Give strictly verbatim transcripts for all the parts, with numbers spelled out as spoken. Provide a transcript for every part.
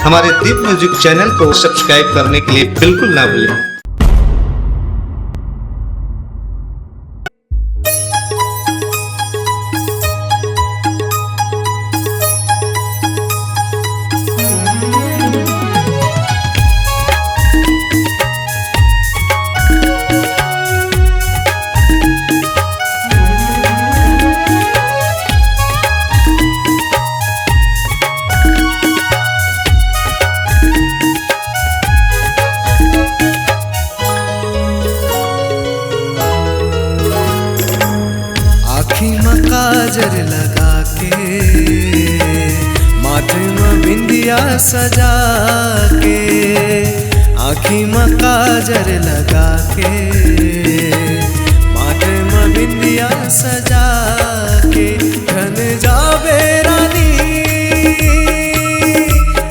हमारे दीप music channel को subscribe करने के लिए बिल्कुल ना भूलें। आँखी म काजर लगा के, माथे म बिंदिया सजा के, आँखी म काजर लगा के, माथे म बिंदिया सजा के, झन जाबे रानी,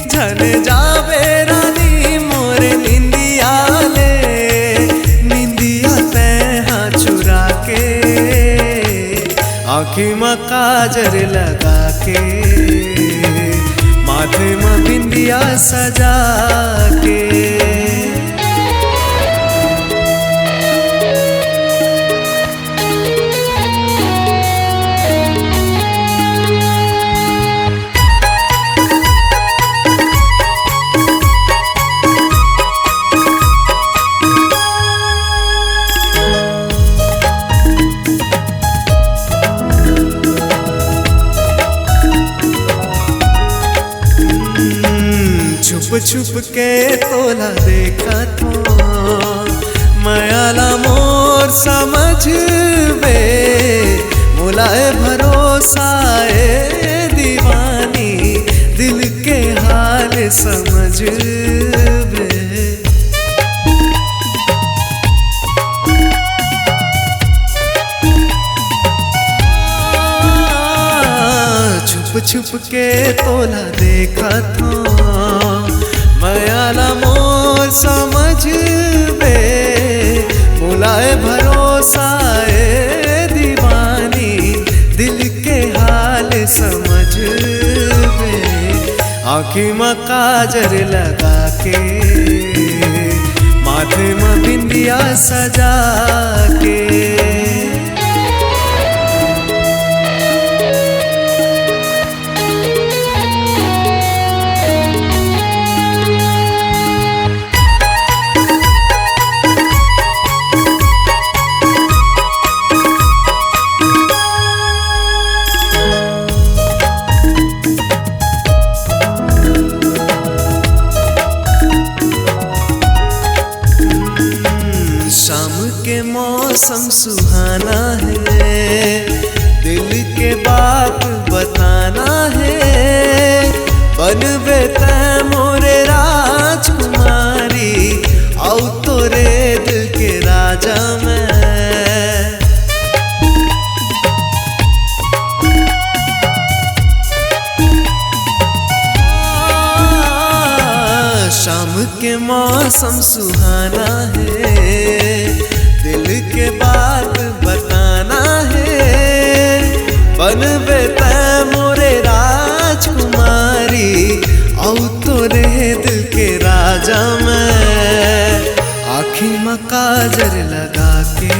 झन जाबे रानी मोर निंदिया ले, निंदिया तैं हा चुरा के। आँखी म काजर लगा के, माथे म बिंदिया सजा के। छुप छुप के तोला देखत हों, मया ला मोर समझबे, मोला ए भरोसा ए दीवानी, दिल के हाल समझबे। छुप छुप के तोला देखत हों, मया ला मोर समझबे, मोला ए भरोसा ए दीवानी, दिल के हाल समझबे। आँखी म काजर लगा के, माथे म बिंदिया सजा के। शाम के मौसम सुहाना हे, दिल के बात बताना हे। बनबे तैं मोरे राजकुमारी, अउ तोरे दिल के राजा मैं। शाम के मौसम सुहाना हे, दिल के बात बताना हे। बनबे तैं मोरे राजकुमारी, अउ तोरे दिल के राजा मैं। आँखी म काजर लगा के,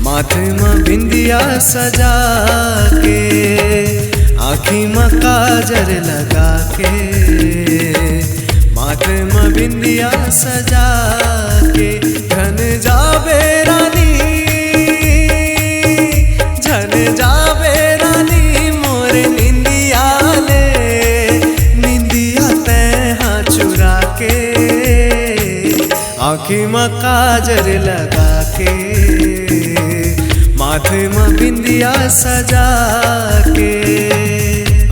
माथे म बिंदिया सजा के, आँखी म काजर लगा के, माथे म बिंदिया सजा के, झन जाबे रानी, झन जाबे रानी मोर निंदिया ले, निंदिया तैं हा चुरा के। आँखी म काजर लगा के, माथे म बिंदिया सजा के,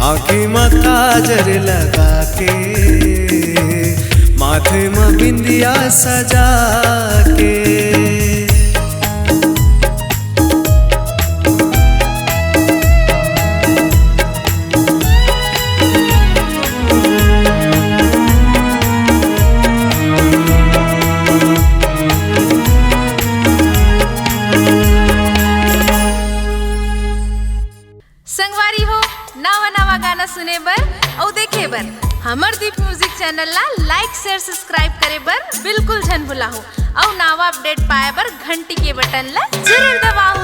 आँखी म काजर लगा के, माथे म बिंदिया सजा के। संगवारी हो, नवा नवा गाना सुने बर अउ देखे बर हमर दीप म्यूजिक चैनल ला लाइक, शेयर, सब्सक्राइब करे बर बिल्कुल झन भुलाहू, अउ नवा अपडेट पाए बर घंटी के बटन ला जरूर दबाहू।